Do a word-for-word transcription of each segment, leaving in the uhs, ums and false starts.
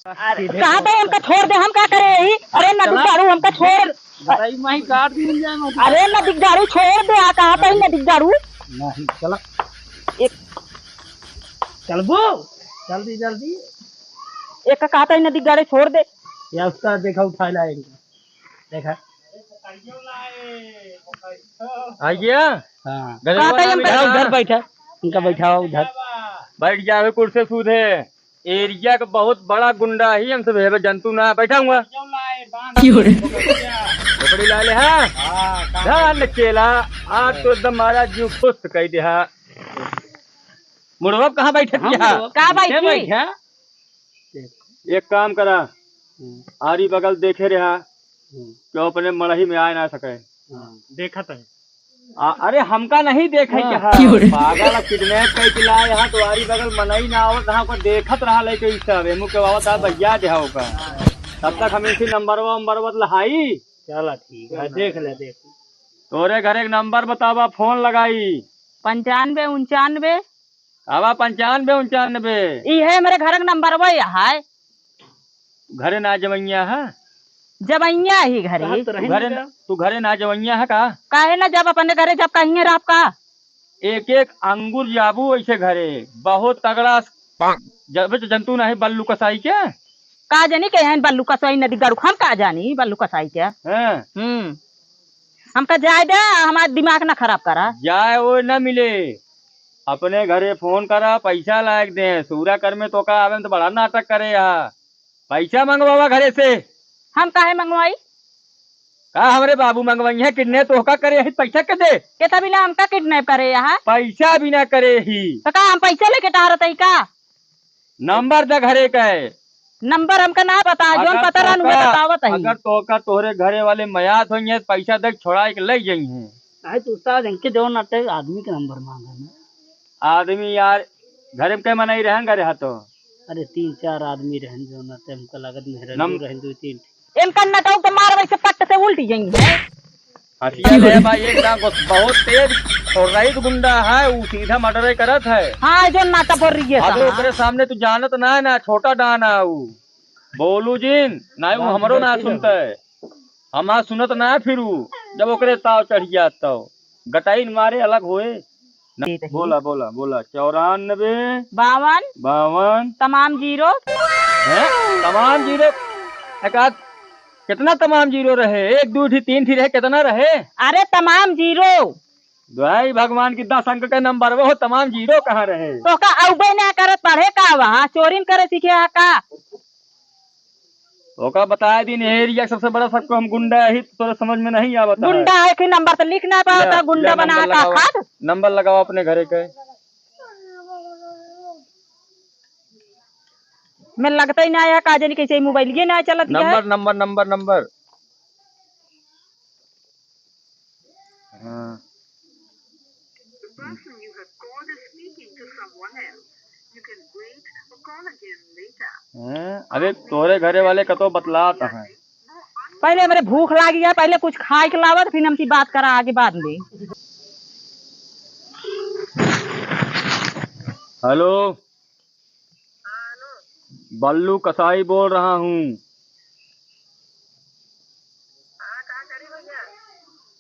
अरे, कहा तो हमका छोड़ दे, हम का करे यही? अरे, नदीगाड़ू, हमका छोड़। बताई, माही काट दी, मिल जाए, माही। अरे, नदीगाड़ू, छोड़ दे, आ, कहा तो नदीगाड़ू। नहीं, चला। एक चलबो, जल्दी, जल्दी। एक का कहा तो नदीगाड़ू, छोड़ दे। या उस्ताद, देखा, उठा लाएंगे। देखा। आ गया? हाँ। गजब कहा था वाला हम बैठा, उधर बैठा। उनका बैठाओ उधर। बैठ जावे कुर्सी सूधे। एरिया का बहुत बड़ा गुंडा ही, हमसे भेबे जंतु ना बैठा हुआ। क्यों रे? खोपड़ी ला ले, हाँ? हाँ, धान केला, आज तो एकदम महाराज जी खुश कह दे, हाँ। मुड़वा कहाँ बैठे हाँ, किया? मुड़वा का पीछे बैठी? बैठा। एक काम करा, हम्म। आरी बगल देखे रहा, हम्म। कि अपने मड़ही में आए ना सके। हाँ। देखत है। आ, अरे हमका नहीं देखे हाँ। के है। क्यों रे? पागल, अब किडनैप करके लाए यहाँ, तो आरी बगल मनई ना आवत, यहाँ को देखत रहा लेके ई सब, एमू के आवत है भैया देहा ओकर। तब तक हम इसी नंबरवा, नंबरवा लहाई। चला ठीक है, देख ले, देख। तोरे घर एक नंबर बतावा, फोन लगाई। पंचानबे उनचानबे। आवा पंचानबे उनचानबे। ई है मेरे घर का नंबर, वो यह है। घरे ना जवैया है? जवैया ही घरे। कहाँ तो रहें घरे ना, ना? तू घरे ना जवैया है का? काहे ना जब अपने घरे जब कहीं रह का? एक एक अंगुर जाबू ऐसे घरे। बहुत तगड़ा जब तो जंतु ना है बल्लू कसाई के। का जानी के हैं बल्लू कसाई नदीगाड़ू, हम का जानी बल्लू कसाई के। हैं? हम्म। हमका जाए दे, हमार दिमाग ना खराब करा। जाए वो ना मिले, अपने घरे फोन करा, पैसा लायक दे। सूरा कर में तोका आवे में तो बड़ा नाटक करे यहाँ, पैसा मंगवावा घरे से। हम काहे मंगवाई? का हमरे बाबू मंगवाई है किडनैप, तोहका करे ही पैसा के दे? के तभी ना हमका किडनैप करे यहाँ। पैसा भी ना करे ही। तो का हम पैसा लेके टहरत ही का? नंबर दे घरे के। नंबर हमका ना बता, जौन अगर पता रहन उहे तोका, बतावत हई। अगर तोका तोहरे घरे वाले मयात होइहैं, पैसा दे छोड़ाई के ले जइहैं। अरे तो उस्ताद, इनके जौन नाते आदमी के नंबर मांगा ना। आदमी यार, घरे में कै मनई रहन घरे हा तो? अरे तीन चार आदमी रहन जौन नाते हमका लागत मेहरारू नम- रहन दो तीन। इनका नटऊ के मार वैसे पट्ट से उल्टी जइहैं। हथियार है भाई, एकदम बहुत, बहुत तेज और रईस गुंडा है, उ सीधा मर्डर करत है। हाँ, जो नाटा पर रही है अब साला। ओकरे सामने तू जानत ना है ना, छोटा डान है उ। बोलू जिन, ना उ हमरो ना सुनता है। हमार सुनत ना है फिर उ, जब ओकरे ताव चढ़ जात तो गटाइन मारे अलग होए। ना, ये देखिए। बोला, बोला, बोला, चौरानबे। बावन। बावन। तमाम जीरो। हैं? तमाम जीरो? एक आध कितना तमाम जीरो रहे? एक, दू ठी, तीन ठी रहे, कितना रहे? अरे तमाम जीरो। दुहाई भगवान की दस अंक के नंबर, वो तमाम जीरो कहाँ रहे? तोका अउबे ना करत पढ़े का वहाँ? चोरिन करे सीखे हा का? ओका बताए दिन, ये एरिया के सबसे बड़ा सबको हम गुंडा ही, तो तोरे समझ में नहीं आवत है। गुंडा है कि नंबर तो लिख ना पावत, या, गुंडा या बना नंबर का लगावा, खात? नंबर लगावा अपने घरे के। मैं लगता ही ना आया, का जानी कैसे मोबाइल ये ना चलत गया है। नंबर, नंबर, नंबर, नंबर। हाँ। The person you have called is speaking to someone else. You can wait or call again later. हैं? अरे तोरे घरे वाले कतो बतलात हैं। पहले हमरे भूख लागी है, पहले कुछ खाए के लावत, फिर हमकी बात करा आगे बाद में। हेलो। बल्लू कसाई बोल रहा हूँ।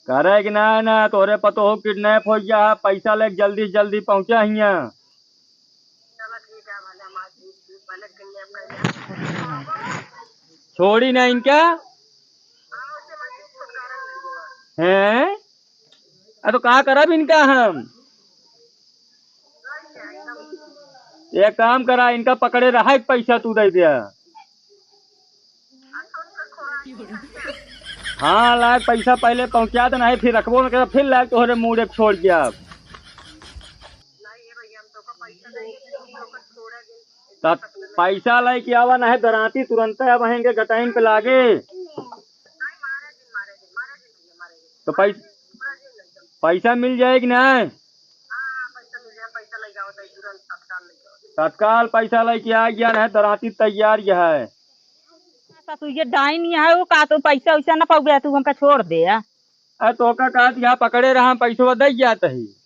करे कि ना, ना, तोहरे पतोह किडनैप होइ गया है, पैसा लेके जल्दी से जल्दी पहुँचा हियाँ। छोड़ी ना इनका। हैं? अरे तो का करब इनका हम? एक काम करा, इनका पकड़े रहा, एक पैसा तू दे दिया। हाँ, लायक पैसा पहले पहुँचा देना है, फिर रखबो न कर, फिर लायक तोहरे मूड़े छोड़ दिया। तब पैसा लेके आवा, नहीं दराती तुरंत अब हेंगे गटाइन पे लागे। तो पै-, पैसा मिल जाए कि नहीं? तत्काल पैसा लेके आ गया, नहीं दराती तैयार ही है। सासू, ये डाइन यहाँ है, वो का तो पैसा वैसा ना पाउबे, तू हमका छोड़ दे। अरे तो का कहत यहाँ पकड़े रहा, हम पैसवा दे जात ही।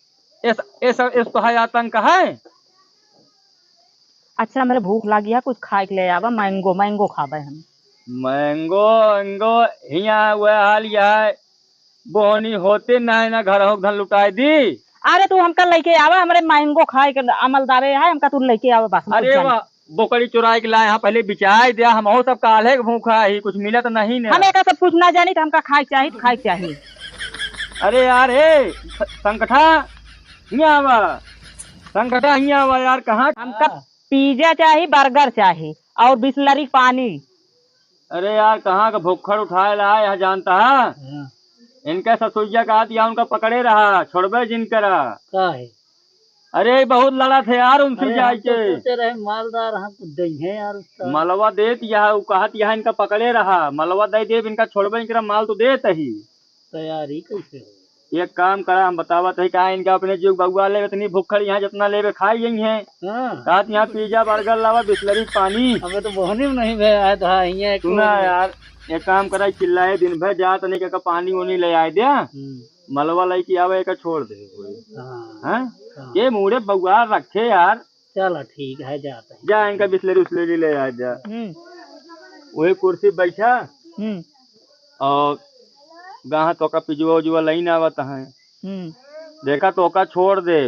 इस, इस, इस तो है आतंक है। अच्छा, हमरे भूख लागी है, कुछ खाए के ले आवा, मैंगो, मैंगो खाबे हम। मैंगो, मैंगो, हियाँ वह हाल यह है, बोहनी होते ना है ना घर हो धन लुटाए दी। अरे तू हमका लेके आवा, हमरे मैंगो खाए के अमल दावे है, हमका तू लेके आवा बस, हम कुछ अरे जाने। वाह, बोकड़ी चुराए के लाए, हाँ पहले बिचाए दिया, हम हो सब काल्हे के भूखा ही, कुछ मिला तो नहीं ना। हम एका सब कुछ ना जानी, तो हमका खाए के चाही, तो खाए के चाही। अरे यार, ए, स-, संकठा, हियाँ आवा। संकठा, हियाँ आवा यार, कहाँ हमका पिज्जा चाही, बर्गर चाही और बिसलरी पानी। अरे यार, कहाँ का भुक्खड़ उठाए ला है, यहाँ जानता है? हाँ। इनका ससुइया का हाथ यहाँ उनका पकड़े रहा, छोड़बे जिन करा। का है? अरे, बहुत लड़ा थे यार उनसे अरे, हम जाए तो के। सोचे रहे मालदार हम कुछ देंगे यार उसका। मलवा देत यह, उ कहत यह इनका पकड़े रहा, मलवा दे देब इनका छोड़बे, इनकरा माल तो देत ही। तैयारी कैसे हो? एक काम करा, हम बतावत है का इनका अपने जो बउआ ले इतनी भुक्खड़ यहाँ जितना लेबे खाई गई हैं। हाँ। कहत यहाँ पिज्जा बर्गर लावा, बिसलरी पानी। अबे तो बोहनी में नहीं भे आए तो हाँ, हियाँ एक सुना तो यार, एक काम करा, चिल्लाए दिन भर जात नहीं का पानी उनी ले आए दे। हम्म। मलवा लइके आवे, एका छोड़ दे। हाँ। हैं? हाँ। ये मूड़े बउआ रखे यार। चलो ठीक है, जाते हैं। जा इनका बिसलेरी उसलेरी ले आ जा। हम्म। वही कुर्सी बैठा। हम्म। और गाँव तोका पिजुआ उजुआ लई ना आवत है। हम्म। देखा तोका छोड़ दे,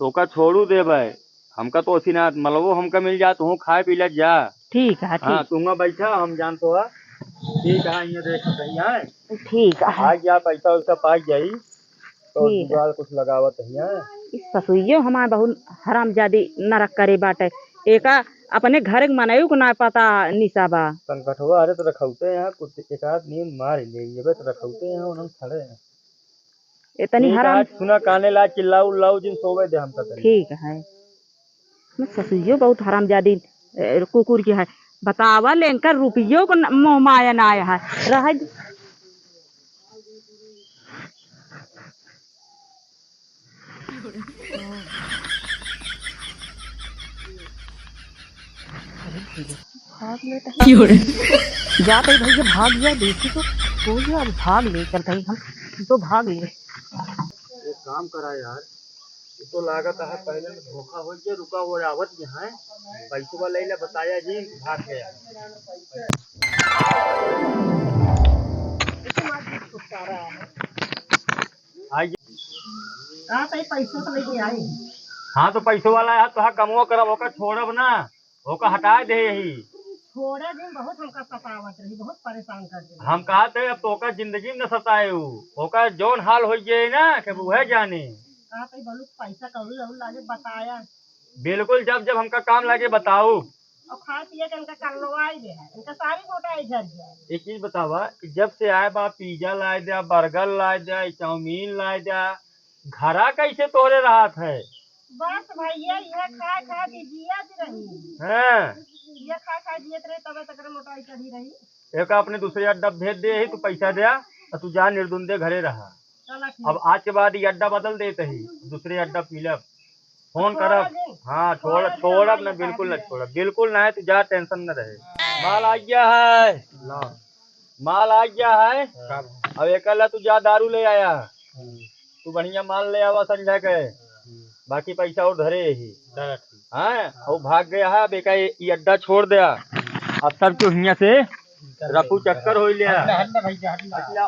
तोका छोड़ू देबे। हमका तो ओसी ना, मलबो हमका मिल जा, तू खाए पी ले जा। ठीक है, हाँ, ठीक। तू हुआं बैठा, हम जान तो है। ठीक है, ये देख सही है। ठीक है। आ गया, पैसा वैसा पा जाई, तो ठीक है। जुगाड़ कुछ लगावत है। इस ससुइयो हमार बहुत हरामजादी नरक करे बाटे। एका अपने घर के मनई को ना पता निशा बा। संकठवा, अरे तो रखौते हैं, कुछ एक आध नींद मार ले, ये बस रखौते हैं, उन्होंने खड़े हैं। इतनी ठीक हराम है, सुना काने ला, चिल्लाऊ उल्लाऊ जिन सोवे दे हमका तनी। ठीक है। मैं ससुइयो बहुत हरामजादी, ए, कुकुर की है। बतावा, लेनकर रुपयो को न-, मोह माया ना आया है। रह ज-, भाग लेता है। क्यों रे? जात है भैया, भाग गया, देखी तो, हो गया, अब भाग ले चलते हैं हम, तो भाग ले। एक काम करा यार, ये तो लागत है पहले में धोखा हो गया, रुका वो आवत यहाँ है, पैसवा ले ले, बताया जी, भाग गया। आई कहाँ से पैसों से लेके आई? हाँ, तो पैसों वाला है, तो हाँ, कमवा करब, ओका छोड़ब ना, ओका हटाए दे यही। छोड़े दिन बहुत हमका सतावत रही, बहुत परेशान कर दिया। हम कहत है, अब तो ओका जिंदगी में न सताए उ, ओका जौन हाल हो गए ना, कि वह जाने। कहत है, बोलू, पैसा कौड़ी और लागे, बताया। बिल्कुल, जब जब हमका काम लागे, बताऊ। और खाए पिए के इनका करवाई दे है, इनका सारी मोटाई झड़ जाए। एक चीज बतावा कि जब से आए बा, पिज्जा लाए द्या, बर्गर लाए द्या, चाउमीन लाए द्या, घरा कैसे तोहरे रहत है? बस भैया, यह खाए खाए के जियत रही। हाँ। यह खाए खाए जियत रही, तबे तक मोटाई चढ़ी रही। एक अपने दूसरे अड्डा भेज दे ही, तू पैसा द्या, और तू जा निर्दुंदे घरे रहा। चला ठीक। अब आज के बाद ये अड्डा बदल देते ही, दूसरे अड्डा पीलब। फोन छोड़ा करब। नहीं। हाँ, छोड़, छोड़ा छोड़ब नहीं, ना, बिल्कुल ना छोड़ब, बिल्कुल ना है, तू जा, टेंशन न रहे। माल आ गया है। ला। माल आ गया है। हाँ। अब एकला तू जा, दारू ले आया। हम्म। तू बढ़िया माल ले आवा संझा के। हम्म। बाकी पैसा और धरे ही। चला ठीक। हाँ, हाँ। वो भाग गया है, अब एका ये, ये अड्डा छोड़ दिया। अब सब क्यों हियाँ से रफू चक्कर हो लिया। हट ना, हट ना भैया, हट ना। हट ना।